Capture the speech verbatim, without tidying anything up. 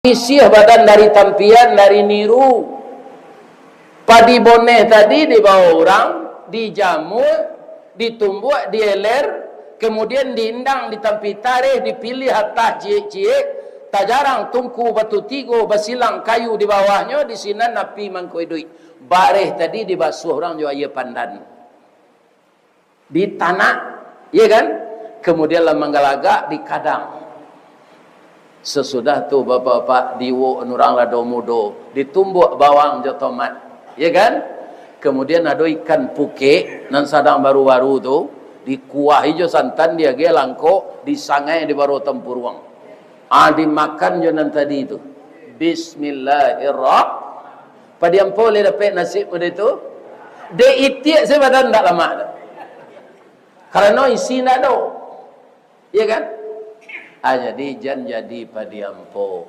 Isih badan dari tampian, dari niru. Padi boneh tadi dibawa urang, dijamua, ditumbuak, dieler, kemudian diindang di tampi tareh, dipiliah atah ciek-ciek, tajarang tungku batu tigo, basilang kayu di bawahnyo, di sinan api mangko iduik. Bareh tadi dibasuah urang jo aia pandan. Di tanak, ya kan? Kemudian lah manggalagak di kadang. Sasudah tu, bapak-bapak, diiwok urang lado mudo, ditumbuak bawang jo tomat, ya kan? Kemudian ado ikan pukek nan sadang baru-baru tu, dikuahi jo santan, diagiah langkok, disangai di baro tampuruang. Ah, dimakan jo nan tadi tu. Bismillahirrahmanirrahim. Padi ampo lai dapek nasib model tu? Dek itiak se badan ndak lamak tu. Karano isi ndak ado. Ya kan? Ah, jadi jan jadi padi ampo.